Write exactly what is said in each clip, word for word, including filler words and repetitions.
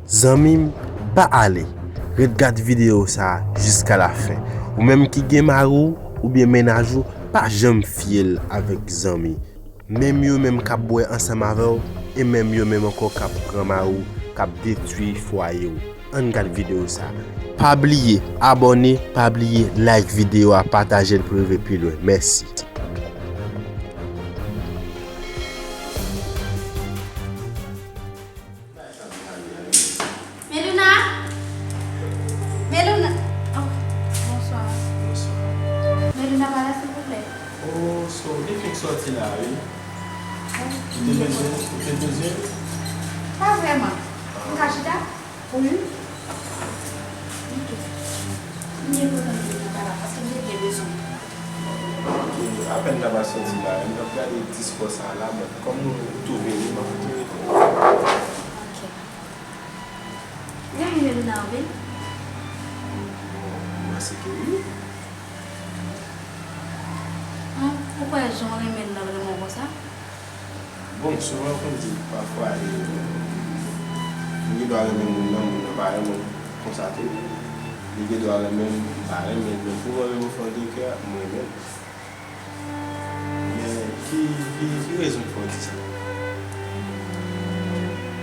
Zanmi m, pa ale. Ret gad videyo sa a jiska lafen. Ou menm ki gen mari w oubyen mennaj ou, pa janm fye l avèk zanmi. Menm yo menm k ap bwè ansanm avè w, e menm yo menm ankò k ap pran mari w, k ap detwi fwaye w. Ann gad videyo sa a. Pa bliye abòne, pa bliye like videyo a, pataje l pou l rive pi lwen. Mèsi. Melouna! Melouna! Oh, bonswa. Bonswa. Melouna pa la, silvouplè? Oh, so, li fenk sòti la, wi. Oh, ou te bezwen, ou te bezwen? Pa vrèman. M ka chita? Wi. Ok. M byen kontan Melouna pa la, paske m te byen bezwen w. Ok, apèn ta pral sòti la, m t ap gade diskò sa a la, bon, kòm ou tou vini, m ap tou rete. Ok. Ou renmen Melouna anpil? Bon, m panse ke wi. An, ou kwè jan w renmen l lan renmen w konsa? Bon, souvan yo konn di pafwa, e, ou gen dwa renmen moun nan, moun nan pa renmen w konsa tou. Li gen dwa renmen m, m pa renmen l, men pou mwen menm o fon de kè, m renmen l. Men ki, ki, ki rezon k fè w di sa?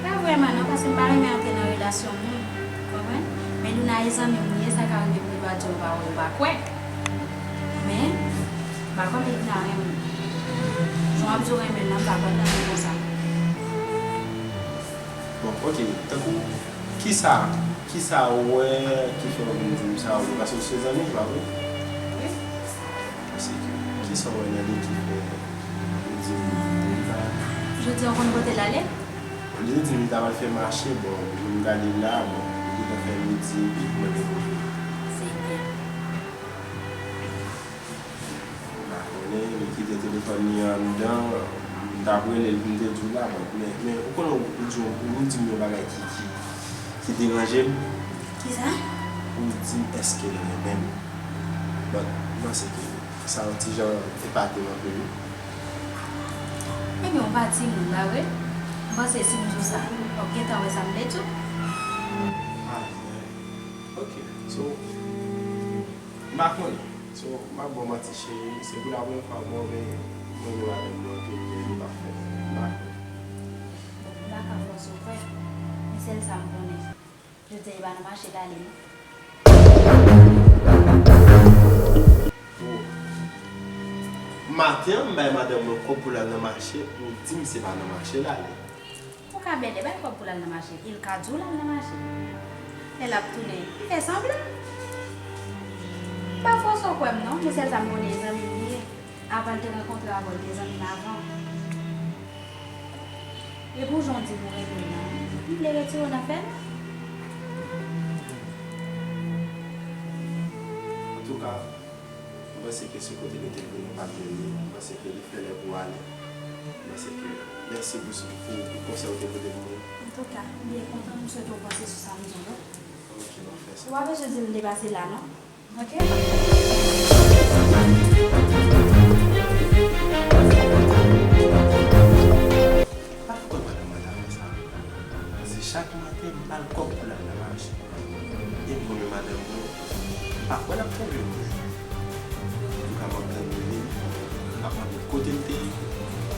Pa vrèman non, paske m pa renmen antre nan relasyon moun, ou konprann? Men Luna e zanmi m li ye, sa ka rive m gen dwa di w m pa wè, ou pa kwè. Men, m pa kwè Melina renmen m. Jan w ap di w renmen l lan, m pa kwè l renmen m konsa. Bon, ok, tankou, kisa, kisa w wè ki fè w vin di m sa, wi? Paske w se zanmi m, pa vre? Wi. Paske, kisa w wè nan li ki fè ou di m li pa... Jodi a, w konn kote l ale? Li te di m li t ap al fè mache, bon, m gade la, bon, li gentan fè midi epi mwen leve. Senyè. M pa konnen, li kite telefòn li anndan, m t ap rele l pou m te di w la, bon, men, men ou konnen ou, ou di, ou di m yon bagay ki, ki, ki deranje m. Kisa? Ou di m èske l renmen m. Bon, m panse ke sa yon ti jan epate m anpil, wi. Ebyen, ou pa timoun, pa vre? M panse si m di w sa, w ap gentan wè sa m vle di w. Ah, ok. So, m pa konnen. So, m ap ba w manti, cheri. Se pou la premyè fwa mwen wè, mwen wè madanm mwen anpil, men li pa fè. M pa konnen. Bon, m pa ka fòse w kwè, men sèl sa m konnen. Jodi a, li pa nan mache l ale, non. Oh. Maten an, m bay madanm mwen kòb pou l al nan mache, ou di m se pa nan mache l ale. Ou ka bèlè bay kòb pou l al nan mache, e l ka di w l al nan mache. Lè l ap tounen, li fè sanblan. M pa fòse w kwè m non, men sèl sa m konnen, e zanmi m li ye. Avan l te rankontre avè w, l te zanmi m avan. E pou jan w di m ou renmen l lan, m vle retire w nan afè nou. Antouka, m panse ke se kote nou te vini, nou pa t vini. M panse ke li fè lè pou ale. M panse ke mèsi pou, pou, pou konsèy ou te pote pou mwen. Antouka, m byen kontan, m swete w panse sou sa m di w yo. Ok, m ap fè sa. Ou pa bezwen di m m te pase la, non. Ok? Pa fè kòb madanm mwen zafè sa. Se chak maten, m ba l kòb pou l al nan mache. E m renmen madanm mwen, m pa kwè l ap twonpe m yon jou. Antouka, m ap tann li, m ap mande l kote l te ye.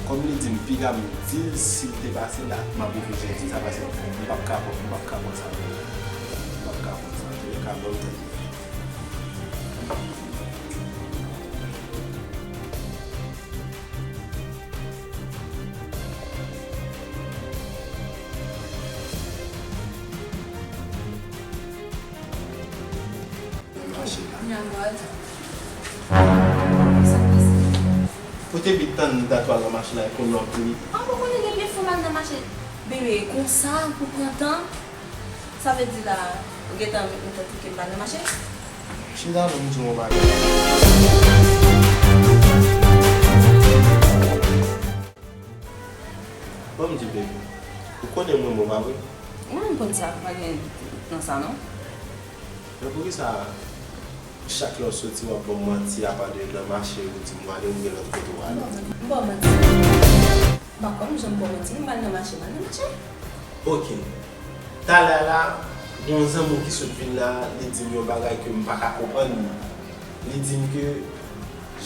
Kòm li di m piga m di l si l te pase la, m ap oblije di sa, paske m p ap ka pran, m p ap ka pran sa. M p ap ka pran sa. Antouka, ban m tann li. Nan mache la. Ou te vin tann m ta twal nan mache la, e kounye a w ap vini. An, ou konnen gen de fwa m al nan mache. Bebe, konsa, pou pran tan. Sa vle di la, ou gentan met mwen tèt ou ke m pa nan mache? Chita non, m di w yon bagay. Ban m di w, baby, ou konnen m renmen w, pa vre? Mwen menm konn sa, pa gen dout nan sa, non. Men poukisa chak lè w soti, w ap ban m manti, apa de nan mache, ou di m w ale, ou gen lòt kote w ale? M ba w manti? M pa kwè m janm ba w manti, m al nan mache, m al nan mache. Ok. Talè a la, gen yon zanmi w ki sot vin la, li di m yon bagay ke m pa ka konprann li. Li di m ke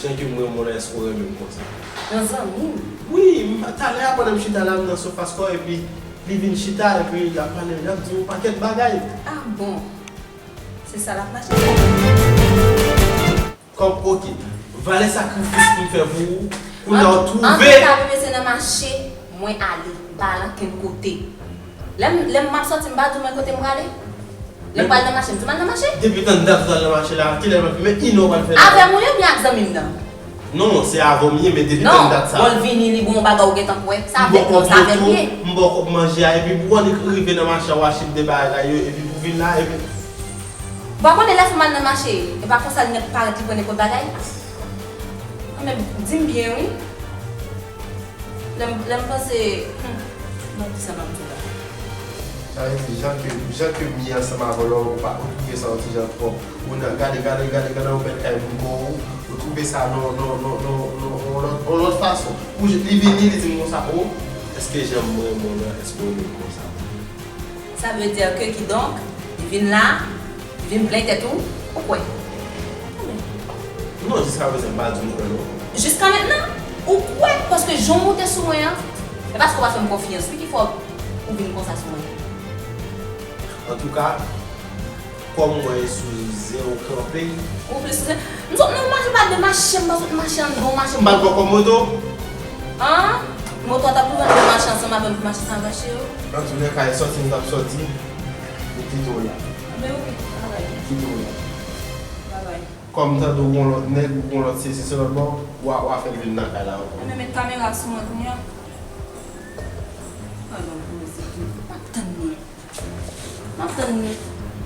jan ke m renmen w la, èske w renmen m konsa? Yon zanmi m? Wi, m, talè a pandan m chita la, m nan sofa spa, epi li vin chita, epi l ap pale, l ap di yon pakèt bagay. Ah bon? Se sa l ap mache fè? Kòm, oke, valè sakrifis pou m fè pou ou, koulye a w twouve. Antouka, bebe, se nan mache mwen ale, m pa al ankenn kote. Lè m, lè m ap sòti, m pa di w mwen kote m prale? Lè m pral nan mache, m di w m al nan mache? Depi tann dat ou t al nan mache la, kilè l pral fè, men inè w pral fè la? Avè m ou ye oubyen ak zanmi m nan? Non, se avè w m ye, men depi tann dat sa. Non, bon, l vini, li bon bagay ou gentan kwè. Sa avè m, non, sa avè m ye. M ba w kòb manje a, epi pou w rive nan mache a, w achte de bagay yo, epi pou w vin la, epi Ou pa konnen lè fanm al nan mache, e pa konsa l nèk parèt li pran nenpòt bagay? Anben, di m byen wi. Lè m, lè m panse, hmm, m ap di sa m ap di w la. Sa vle di, jan ke, jan ke m ye ansanm avè w la, ou pa, ou twouve sa yon ti jan twòp. Ou nan, gade, gade, gade, gade yon bèl kay moun ba w, ou twouve sa non, non, non, non, non, yon lòt, yon lòt fason. Ou jis, li vini, li di m konsa, o, èske jan mwen, mwen nan, èske w renmen m konsa? Sa vle di ke kidonk, li vin la, li vin plenn tèt ou, ou kwè? Non, jiska prezan, m pa di m kwè non. Jiska mentnan, ou kwè, paske jan w moute sou mwen an, e paske w pa fè m konfyans wi ki fè w vin konsa sou mwen. Antouka, kòm mwen sou zen ou kanpe. Ou vle sou zen? M sot nan mache, m pa de mache, m pa sot mache anndan, mache. M pa t ba w kòb moto? An? Moto a t ap touve anndan mache ansanm avè m pou mache san vache yo. Antoulèka, e sòti m t ap sòti, m kite w la. Men wi, travay. M kite w la. Travay. Kòm m tande w gon lòt nèg, ou gon lòt sesi, se lòt bò, w a, w a fè l vin nan kay la ankò. Anben, met kamera sou mwen kounye a. Alò, poze tou. M ap tann li. M ap tann li.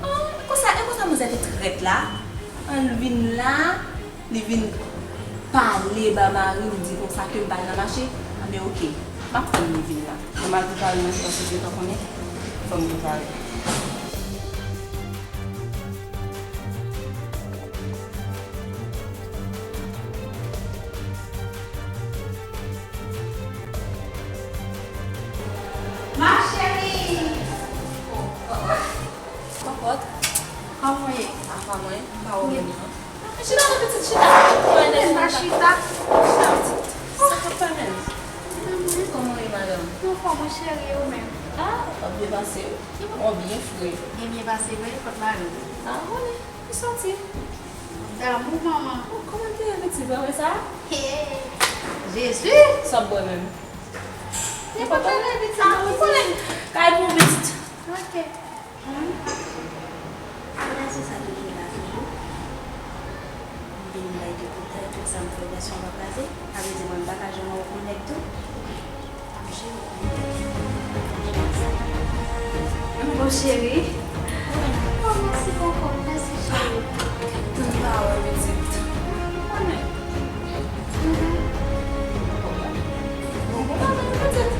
Ah, e konsa, e konsa manzè te trèt la. An l vin la, li vin pale ba mari m, di konsa ke m pa al nan mache. Anben, oke. M ap tann li vin la. Mwen m al prepare manje paske m gentan konnen fò m prepare. Ma chérie! Kòkòt. Kòman w ye? Apa mwen, m pa wè w menm nan. Chita non pitit, chita. Mwen pa chita. Chita pitit. Sa k ap fè menm? Kòman w ye madanm? M anfòm wi cheri, e ou menm? Ah, w ap byen pase wi. Mwen byen fre. Byen, byen pase vre, kot mari w? Ah, konnen, li sòti. Damou manman. Oh, kòman l te ye pitit, w wè sa? Hey! Jezi! Sa w ap bwè menm? Nenpòt bagay pitit. Ah, ou konnen. Kay pou pitit. Ok. Bagay se sa toujou la toujou. M vin bay de kout tèt, tout sa m fè, pèsonn pa kraze. Sa vle di mwen m pa ka janm wè w konn nèg tou. M ap jere w konn nèg. Bon cheri. Oh, mèsi bokou. Mèsi cheri. Tann pawòl pitit. Ou konnen. Mhm. Bon, bon, bon, pitit.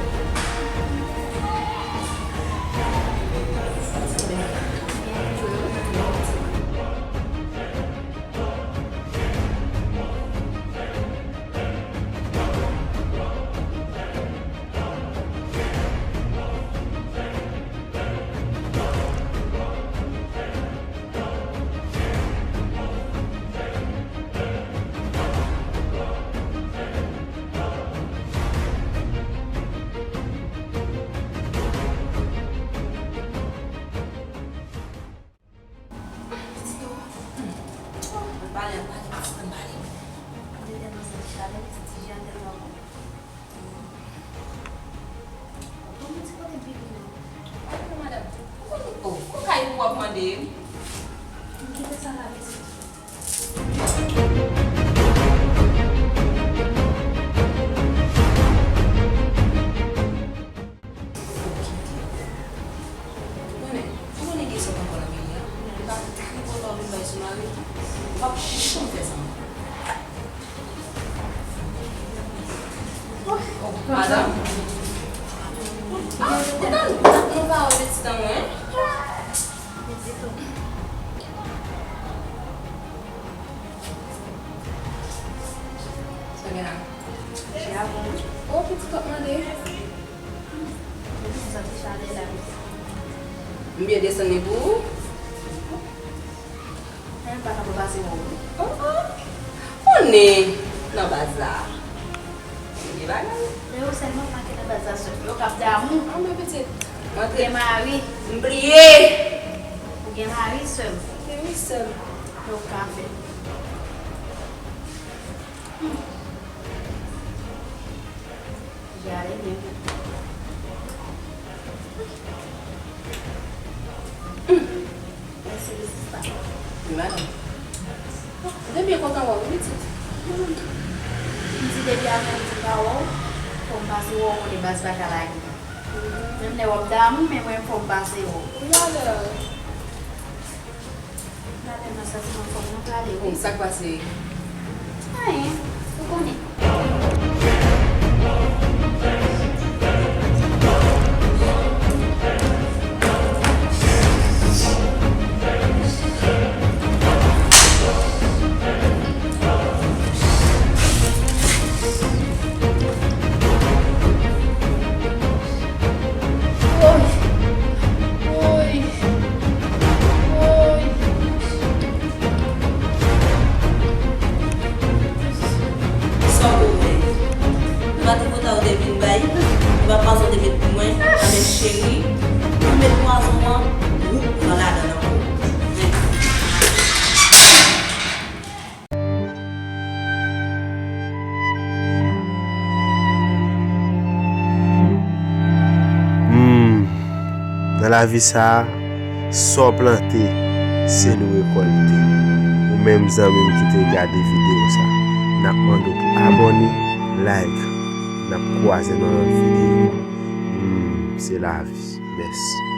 Pitit ou? Ann pale, ann pale, pitit, ann pale. Mwen te tèlman santi chalè, pitit, ti je a tèlman bon. Bon, pitit, kote m pipi nan? Kote madanm? Ou konn, oh, konkay pou w ap mande m? M kite sa la, pitit. Konnen, ou konnen gen sòt ankò nan peyi a. Li pa tripotay ou vin bay sou mari. Ou p ap janm fè sa ankò. Oh, madanm. Ah, ou tann, ou tann, nou pa wè pitit an mwen. Sa gen la? Che a bon. Oh, pitit w ap mande. Mwen santi chalè la, pitit. M byen desann li pou ou. Mwen pa ka pase wè w. Oh, oh. Konnen nan baz la. Gen bagay. Men ou sèlman pa ke nan baz la sè m. Yo k ap damou. Ah, men pitit. Ou gen mari. M bliye. Ou gen mari sè m. Gen wi sè m. Yo ka fè. Hmm. Jale menm. Mèsi, sista. Wi, madanm. M te byen kontan wè w, wi, pitit. M di depi aprèmidi m pa wè w, fò m pase wè w, konnen baz pa ka lage. Menm lè w ap damou, men mwen fò m pase wè w. Wi, madanm. Madanm nan santi m anfòm nan prale, wi. Bon, sa k pase? Anyen, ou konnen. Woy! Woy! Woy! Sa w wè? Nou pa te kontan ou te vin bay, nou pa pwazon te met pou mwen, anben cheri, ou met pwazon an, ou pran ladan l ankò. Hmm, nan lavi sa a, sa w plante, se li w rekòlte. Ou menm zanmi m ki te gade videyo sa, n ap mande w pou abòne, like, n ap kwaze nan lòt videyo. Hmm, se lavi. Mèsi.